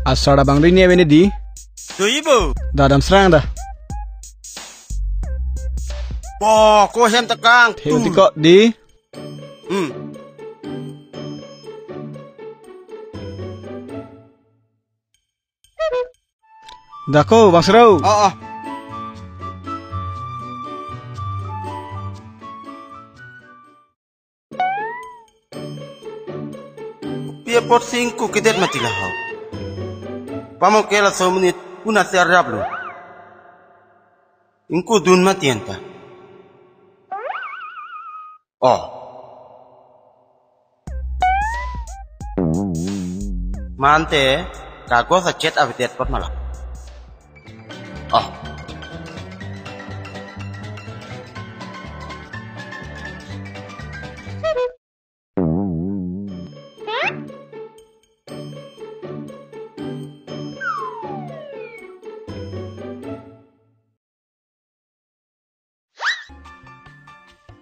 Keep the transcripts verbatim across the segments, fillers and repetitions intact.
Asar abang do ini abe ne di. Doji bo. Da dam srang da. Bo, ko hem tekang. Theu ti ko di. Hmm. Da ko, bang srau. Oh, oh. Pi apotsi ingku kedet mati la ho. Pamo ke laso amonit kuna si arjap lo. Ingku dun mati anta. Oh. Mante kagos achet avedet apot ma la. Oh.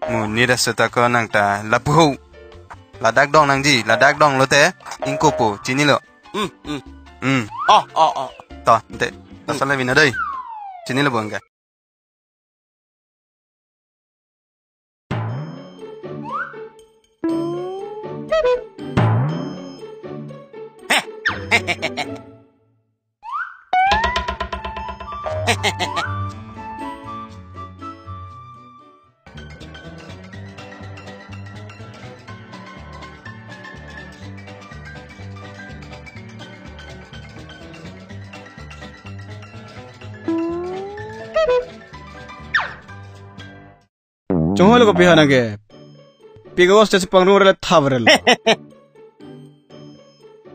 Mo, ni da seta ko nang ta lapu ho. Ladak dong nangji, ladak dong lote, ingku pu, chinilo. Hmm, hmm. Hmm. Oh, oh, oh. To, ante, ta sala vina dei. Chinilo bo ingke. Chonghoi lo kopi ha nang ke. Pi kagos te si pangrum rele thap rele.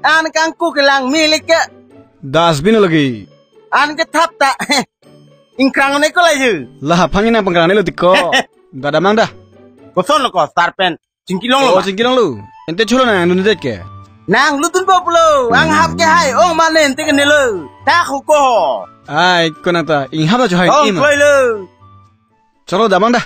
An kangku kelang milik ke. Dustbin lagi. An ke thap ta. Ingkrang ne ko laju. Lah aphan nang pangkrang ne lo ti ko. Da damnang da. Koson lo ko sarpen. Chingki long lo. Oh, ma? Chingki long lo. Ante cholo nang dun det ke. Nang lutun po pulo. Ang hap ke hai. Ong mane ante ke ne lo. Ta ko ko. Ai, ko nang ta. Ing hap ta cho hai. Ong im. Kloi lo. Cholo damnang da.